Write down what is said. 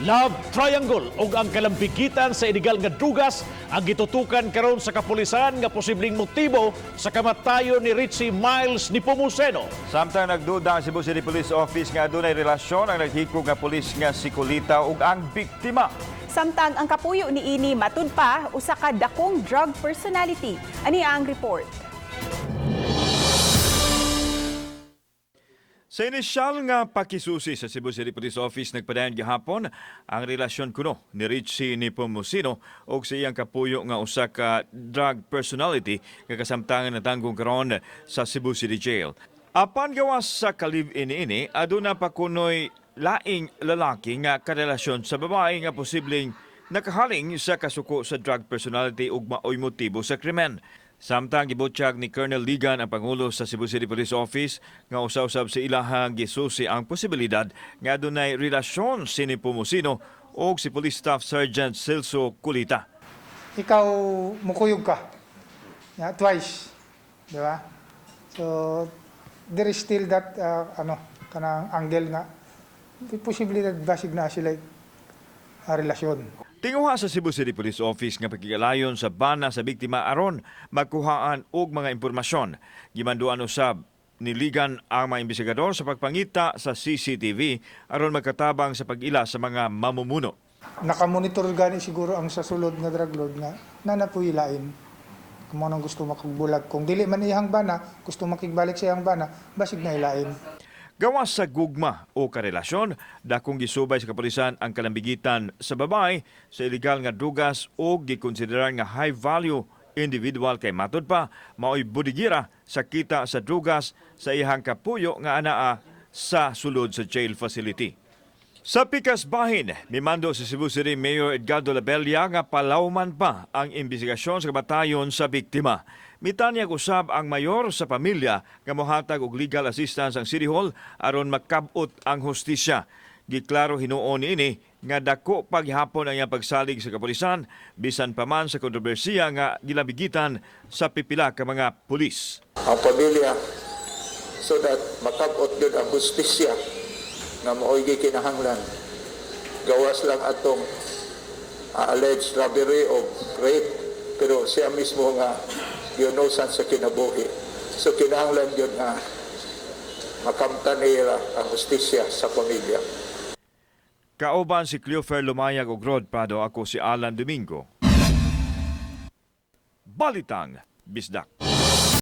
Love triangle ug ang kalambigitan sa illegal nga drugas ang gitutukan karon sa kapulisan nga posibleng motibo sa kamatayon ni Richie Miles Nepomuceno. Samtang nagduda ang Cebu City Police Office nga adunay relasyon ang naghikog nga pulis nga si Kulita ug ang biktima. Samtang ang kapuyo ni ini matud pa usa ka dakong drug personality. Ani ang report. Sa inisyal nga pakisusi sa Cebu City Police Office, nagpadayon gihapon ang relasyon kuno ni Richie Nepomuceno ug sa iyang kapuyo nga usa ka drug personality nga kasamtangan natanggong karon sa Cebu City Jail. Apan gawas sa ka-live-in ini, aduna pa kunoy laing lalaki nga karelasyon sa babae nga posibleng nakahaling sa kasuko sa drug personality ug maoy motibo sa krimen. Samtang gibutyag ni Colonel Ligan, ang pangulo sa Cebu City Police Office, nga usa-usab sa ilahang gisusi ang posibilidad nga adunay relasyon si Nepomuceno og si Police Staff Sergeant Celso Culita. Ikaw mukuyog ka. Yeah, twice. Di ba? So, there is still that, ano, kanang angle nga, posibilidad basig na sila relasyon. Tinguha sa Cebu City Police Office nga pagkigalayon sa bana sa biktima aron magkuhaan og mga impormasyon. Gimanduan usab ni Ligan ang mga investigador sa pagpangita sa CCTV aron magkatabang sa pag-ila sa mga mamumuno. Nakamonitor gani siguro ang sa sulod nga drug lord nga nanapuy lain. Kung mo nang gusto makagbulag. Kung dili man iyang bana, gusto makigbalik sa iyang bana, basig na ilain. Gawas sa gugma o karelasyon, dakong gisubay sa kapulisan ang kalambigitan sa babae sa ilegal nga drugas o gikonsiderar nga high value individual kay matud pa maoy budigira sa kita sa drugas sa iyang kapuyo nga anaa sa sulod sa jail facility. Sa pikas bahin, mimando si Cebu City Mayor Edgardo Labella nga palawman pa ang investigasyon sa kamatayon sa biktima. Mitanyag usab ang mayor sa pamilya nga mohatag og legal assistance ang City Hall aron makab-ot ang hustisya. Giklaro hinuon niini nga dako paghapon ang iyang pagsalig sa kapulisan bisan pa man sa kontrobersiya nga gilambigitan sa pipila ka mga pulis. Ang pamilya so that makabot gyud ang hustisya nga maoy gikinahanglan gawas lang atong alleged robbery o rape, pero siya mismo nga giunosan sa kinabuhi, so kinahanglan gyud nga makamtan nila ang hustisya sa pamilya. Kauban si Cleofer Lumayag ug Rod Prado, ako si Alan Domingo. Balitang Bisdak.